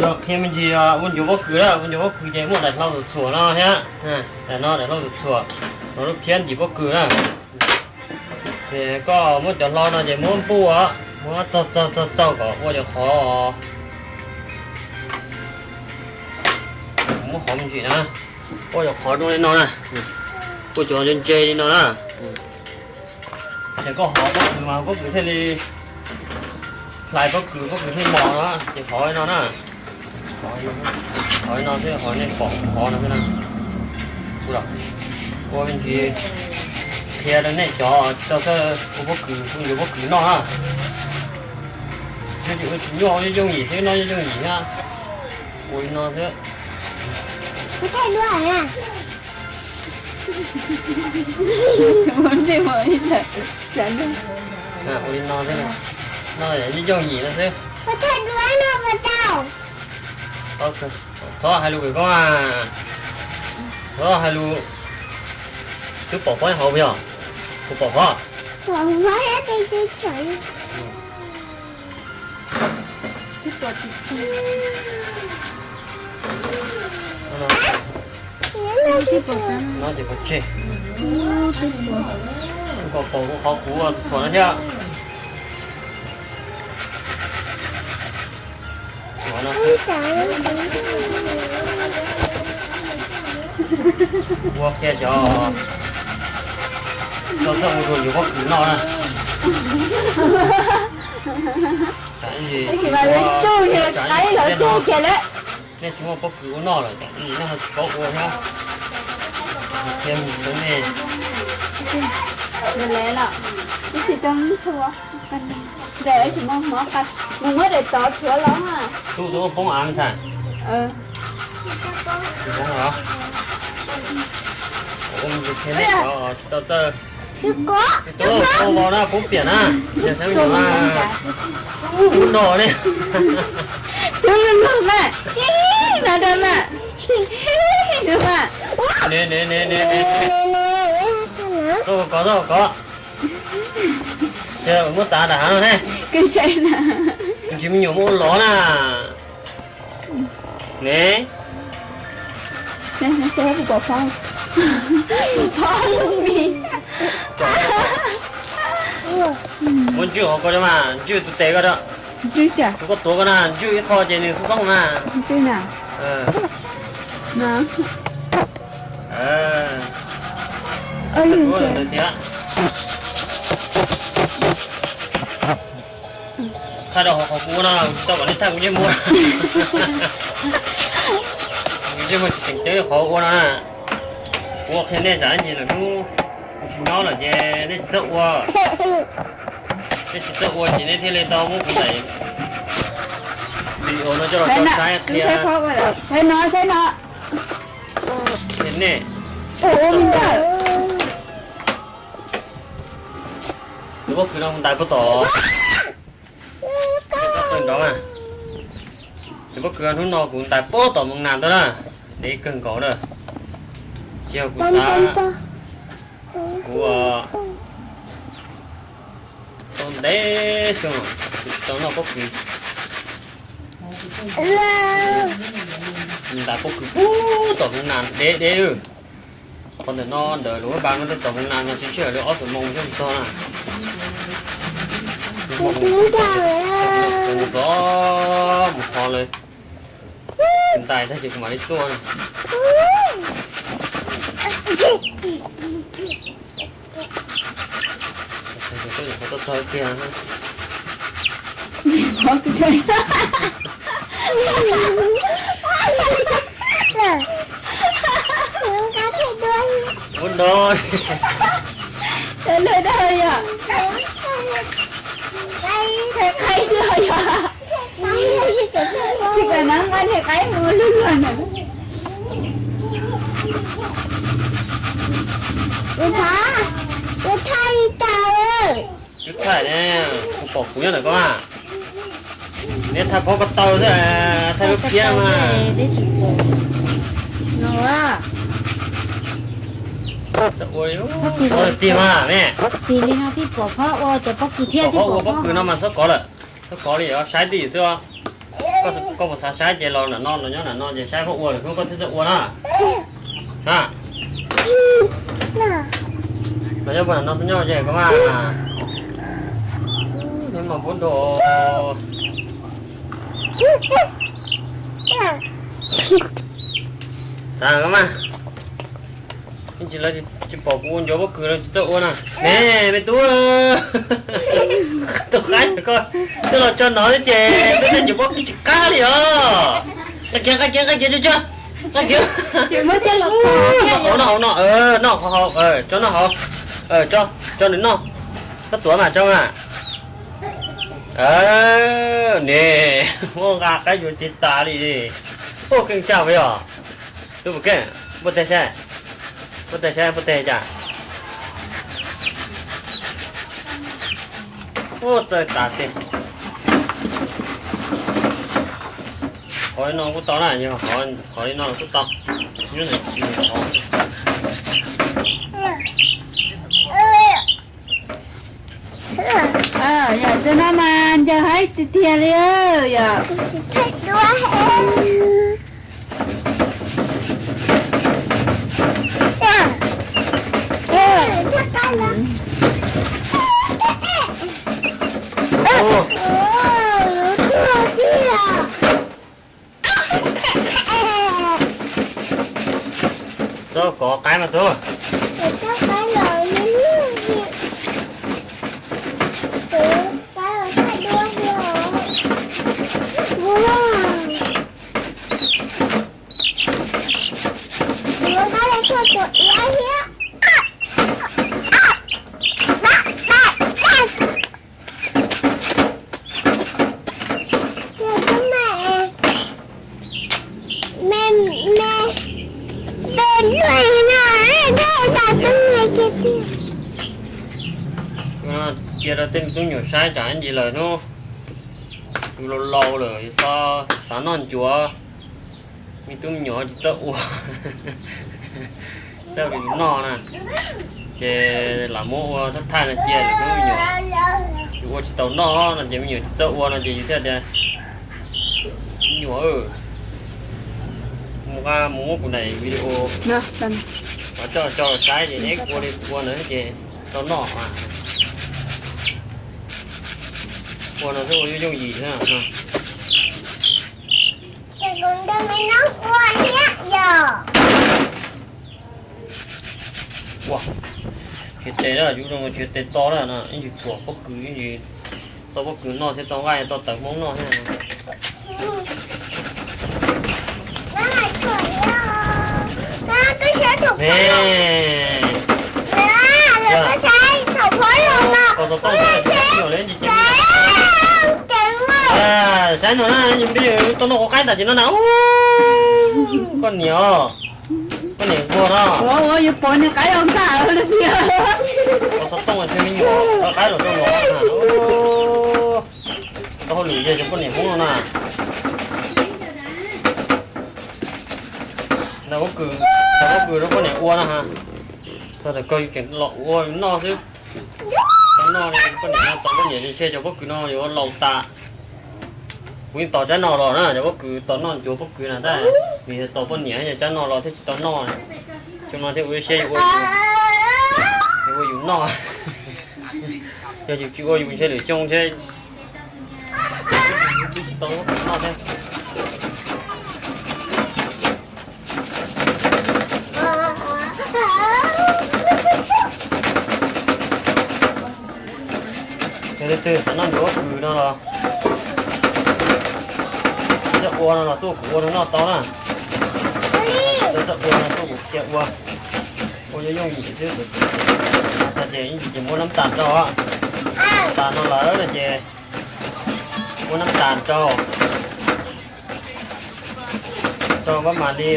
Qhia me ntsis ua ncuav pob kws na, ua ncuav pob kws ces muaj daim hlau txhuam no thiab. Daim no daim hlau txhuam, no lub phiab ntim pob kws na. Ces koj muab cov hlau no ces muab npuj, muab txaug txaug txaug txaug kom ua cov qhov, muab hov me ntsis na, ua cov qhov zoo li no na, ua cov ntse ntse li no na. Ces koj hov pob kws mas pob kws thiaj li hlais pob kws, pob kws thiaj mos no, ces hov li no na. Hov li no xwb, hov nej pom hov no xwb na. Ua me ntsis qhia rau nej cov tsis tau ua pob kws, ua ncuav pob kws noj na. Noj ces ua tsis nyuaj, yooj yooj yim xwb, noj yooj yooj yim na. Ua li no xwb. Ua li no xwb, noj yooj yooj yim no xwb. Thov hais lus kawm koob a, thov hais lus. Twb pom pob hauv puas yog? Kuv pom pob. No ces pov tseg. Kom pom kuv qhov kuv txhuam no thiab. Ua qhia cov, cov txawj ua ncuav pob kws noj na. Tab sis mas yuav tsuj, qaib los tsuj kiag lawm. Nej tsis muaj pob kws ua noj lawm ces nej ho tsis paub ua thiab. Qhia me ntsis rau nej. Ntawm tsis muaj hmoov, mus muab daim tov rhuav los. Tub tub poob av me ntxhais. Tsis poob los? Tsis tau txawj. Tub poob vau na, poob piam na. Yog saib me nyuam na. Ub no ne. Tub lug lug mas, no rau mas. Tau kov, tau kov. Muab txav nram hav no ne. Ntsis me nyuam muab ua lov na. Ne. Muab ntswj hauv ko mas, ntswj tus tes ko. Tus koj tuav ko na, ntswj ib qho ces nws xoob xoob na. Tias thaij rau hauv qhov kuv ua no, tsis tau kom nej thaij kuv ntsej muag. Kuv ntsej muag tsis tseem ceeb li qhov ua no na. Kuv ua qhia nej tsam ib ntsis lawm hnub kuv tsis nyob lawm ces nej tsis txawj ua. Nej tsis txawj ua ces nej thiaj li tau muab kuv daim video no coj los tso saib qhia. Saib no, saib no. Qhia nej. Tus pob kws no ntais puag tom, nrov, tus pob kws no hnub no kuv ntais puag tom Moos Nas tuaj na, dev kawg nkaus na. Tsis yog kuv xav, kuv tau ntev xyoo kuv tsis tau noj pob kws. Ntais pob kws puag tom Moos Nas dev dev. Qhov ntawm no ntawm lub vaj no tej tom Moos Nas no tsis tshiab li ob xuab moos xyoo txog na. Mus txog mus qhov lawm, ntais tag ces kuv mam li tuaj. Ua no. Sawv daws dag yom. Qhia qaib xwb yom. Tsis kam nab nqa qhia qaib mus luag luag ntawm. Ua thaij li cas? Twb thaij ne, kuv pom kuv nyob ntawm koj na. Neb thaij phob ko taw xwb, thaij lub phiab mas. Ua tiag mas ne. Tim li no tij pom phob ua cov pob kws thiab, tij pom phob ua pob kws no mas xob kov lawm, xob kov li os, saib twj ywm xwb os. Koj puas xav saib ces los nram no, los nyob nram no ces saib koj ua lawm koj thiaj txawj ua na. Ha, los nyob puag nram no tuaj nyob ces koj mas, nws mas pub nrog. Xav koj mas, tsis lawv tsis pom kuv ua ncuav pob kws los tsis txawj ua na. Ne, me tub, tus qaib koj twb los tso nov ces peb tej ncuav pob kws tsis qab li os. Nqa kiag, nqa kiag, nqa kiag, tso, tso, nqa kiag. Noj hauv, noj hauv no, noj hauv, tso noj hauv, tso, tso nws noj. Koj tuav mas tso mas. Ne, muab nqa qaib yuav tsis tas li. Ua keej tshaj li os. Tub Pov Keej, npuaj teg saib, npuaj teg saib, npuaj teg cas. Ua txawj tas tiag. Qhov li no kuj tau na, yog qhov li no kuj tau. Nyob ntawm tsis hov. Yog cov no mas ncaws haib tiag tiag li yom. Txhob kov qaib mas tub. Cia rau tej me tub me nyuam saib tsam ib ntsis lawm hnub yus laus laus lawm yus xav noj ncuav, me tub me nyuam tsis txawj ua, txawj ua yus noj na, ces lam muab ua thawj thawj no cia lwm hnub me nyuam yus ua tsis tau noj no ces me nyuam tsis txawj ua no ces yus thiaj tias me nyuam mus nqa mus muab kuv daim video coj tso saib ces neb ua li kuv ua ntawd ces tau noj. Ua no xwb ua yooj yooj yim xwb. Ua, tsis tes na, yus zoo tsis tes to na, ib ntsis txhuam pob kws, ib ntsis tau pob kws noj thiab tau nqaij tau tawv Hmoob noj thiab. Saib no na, yus peb tau noj kuv qaib tam sim no na. Koj niam, koj niam nquag no. Ua yuav pov niag qaib ua nkaj li tiag. Koj xov tooj thiab me nyuam qaib los rau los na. Tau hauj lwm yog cov poj niam Hmoob no na. Ntawm pob kws, ntawm pob kws rau poj niam ua no ha. Txog ntawm koj yus tseem los ua noj xwb. Tau noj li poj niam no, tau poj niam li ntshe cov pob kws no yuav laus tas. Kuv yeej tos tsab no los na, cov pob kws tos noj ncuav pob kws na tab sis yog tos poj niam yog tsab no los thiaj tsis tau noj. Xyoo no thiaj ua ib siab yuav ua yus noj. Yog yus tsis ua yus ntshe lwm xyoo ntshe twb tsis tau noj thiab. Yog leej twg xav noj ncuav pob kws no los txawj ua no los tuaj kuv ua rau noj tau na. Txawj ua no tuaj kuv cia ua. Ua yooj yooj yim xwb. Tag ces ib ntsis ces muab nab tas rau, tas no lawm no ces muab nab tas rau, rau pab mam li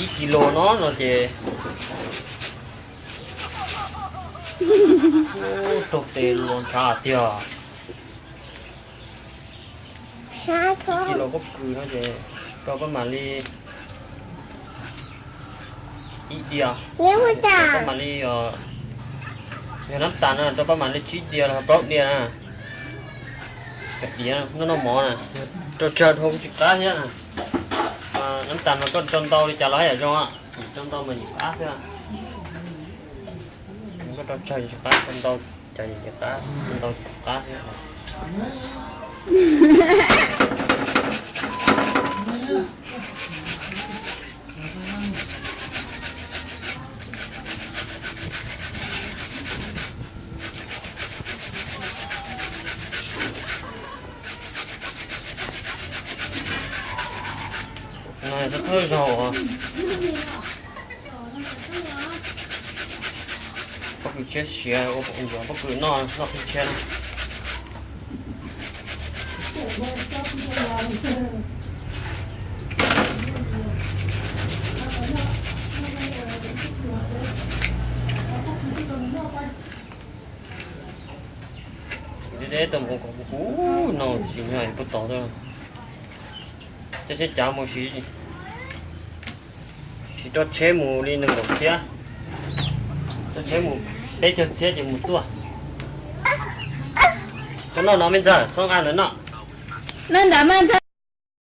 ib kis lus no no ces raug tes los ntshav tiag. Ib kis lus pob kws no ces rau pab mam li ib diav, pab mam li, yog nab tas no rau pab mam li tsib diav los plaub diav na. Diav noj noj mov na, rau tsawg dhau tsis qab thiab. Nab tas mas koj rau ntau li cas los haj yam zoo, rau ntau mas yim qab xwb. Koj rau tsawg tsis qab, rau ntau cas yim qab, rau ntau qab xwb. No yog thawj zaug os. Pob kws tshiab siav ua ncuav pob kws noj, noj qhib tshiab na. Deb deb tau mus ua kom kuv no tiam sis nyob puag tod, coj tsheb cav mus, siv roj tsheb mus li nees nkaum txhiab, roj tsheb mus peb caug txhiab ces mus tuaj. Tso noj no me ntxawg, txhob nqa ntawd noj. Noj ntawd mas ntxawg.